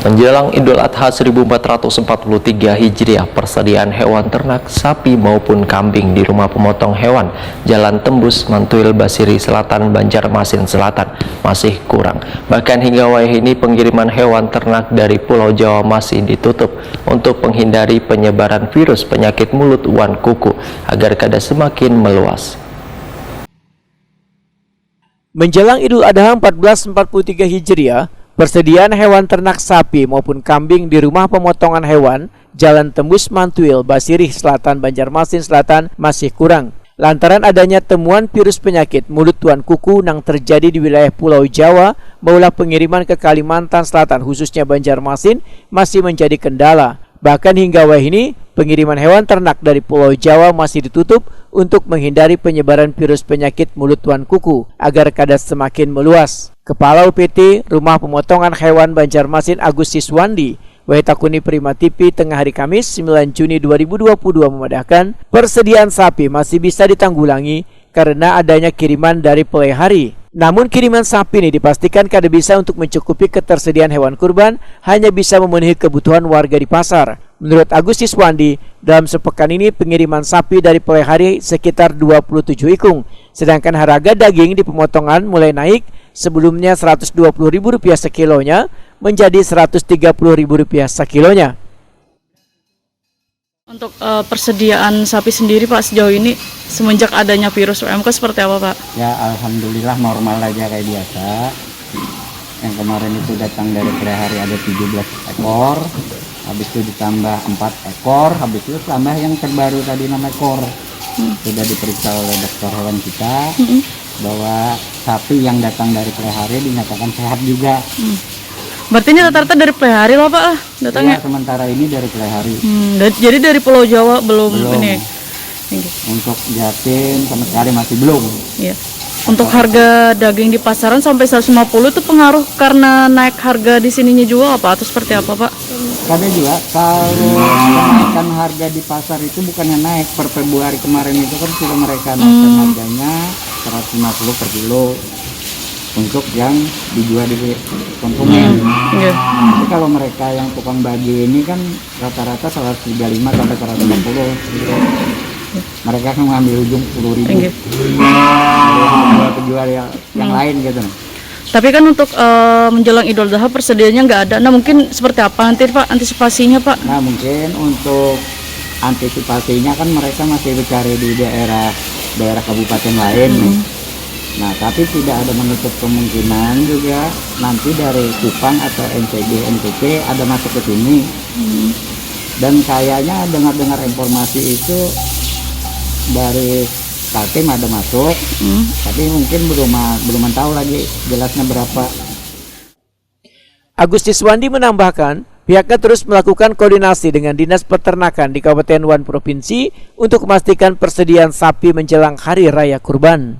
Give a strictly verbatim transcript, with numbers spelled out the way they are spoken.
Menjelang Idul Adha seribu empat ratus empat puluh tiga Hijriah, persediaan hewan ternak, sapi maupun kambing di rumah pemotong hewan Jalan Tembus, Mantuil, Basiri Selatan, Banjarmasin Selatan masih kurang. Bahkan hingga wayah ini, pengiriman hewan ternak dari Pulau Jawa masih ditutup untuk menghindari penyebaran virus penyakit mulut wan kuku agar kada semakin meluas. Menjelang Idul Adha empat belas empat puluh tiga Hijriah, persediaan hewan ternak sapi maupun kambing di rumah pemotongan hewan Jalan Tembus Mantuil, Basirih Selatan, Banjarmasin Selatan masih kurang. Lantaran adanya temuan virus penyakit mulut wan kuku nang terjadi di wilayah Pulau Jawa, maulah pengiriman ke Kalimantan Selatan, khususnya Banjarmasin, masih menjadi kendala. Bahkan hingga wayah ini, pengiriman hewan ternak dari Pulau Jawa masih ditutup untuk menghindari penyebaran virus penyakit mulut wan kuku agar kada semakin meluas. Kepala U P T Rumah Pemotongan Hewan Banjarmasin, Agus Siswandi, wayah takuni Prima T V tengah hari Kamis, sembilan Juni dua ribu dua puluh dua, memadahkan persediaan sapi masih bisa ditanggulangi karena adanya kiriman dari Pelihari. Namun, kiriman sapi ini dipastikan kada bisa untuk mencukupi ketersediaan hewan kurban, hanya bisa memenuhi kebutuhan warga di pasar. Menurut Agus Siswandi, dalam sepekan ini pengiriman sapi dari Pelihari sekitar dua puluh tujuh ikung, sedangkan harga daging di pemotongan mulai naik, sebelumnya seratus dua puluh ribu rupiah sekilonya menjadi seratus tiga puluh ribu rupiah sekilonya. Untuk uh, persediaan sapi sendiri, Pak, sejauh ini semenjak adanya virus U M K seperti apa, Pak? Ya, alhamdulillah normal aja kayak biasa. Yang kemarin itu datang dari Pelihari ada tujuh belas ekor, habis itu ditambah empat ekor, habis itu tambah yang terbaru tadi enam ekor. Hmm. Sudah diperiksa oleh dokter hewan kita hmm. bahwa sapi yang datang dari Pelihari dinyatakan sehat juga. Hmm. Berarti ini rata-rata dari Pelihari lah, Pak, lah, datangnya? Ya, sementara ini dari Pelihari. Hmm, jadi dari Pulau Jawa belum, belum. Ini? Untuk Jatim sama sekali masih belum. Iya. Untuk harga daging di pasaran sampai seratus lima puluh itu pengaruh karena naik harga di sininya juga apa atau seperti apa, Pak? Kada juga, kalau kenaikan harga di pasar itu bukannya naik, per Februari kemarin itu kan sudah mereka naikkan hmm. harganya seratus lima puluh per kilo untuk yang dijual di konsumen. Hmm. Yeah. Tapi kalau mereka yang tukang bagi ini kan rata-rata seratus tiga puluh lima sampai seratus lima puluh. Mereka kan mengambil ujung sepuluh ribu. Okay. Penjual ya, yang hmm. lain gitu. Tapi kan untuk uh, menjelang Idul Adha persediaannya nggak ada. Nah, mungkin seperti apa nanti, Pak, antisipasinya, Pak? Nah, mungkin untuk antisipasinya kan mereka masih mencari di daerah daerah kabupaten lain hmm. nih. Nah, tapi tidak ada menutup kemungkinan juga nanti dari Kupang atau N T B N T B ada masuk ke sini. Hmm. Dan kayaknya dengar-dengar informasi itu dari Kaltim ada masuk, hmm. tapi mungkin belum belum tahu lagi jelasnya berapa. Agustis Wandi menambahkan, pihaknya terus melakukan koordinasi dengan Dinas Peternakan di Kabupaten wan Provinsi untuk memastikan persediaan sapi menjelang Hari Raya Kurban.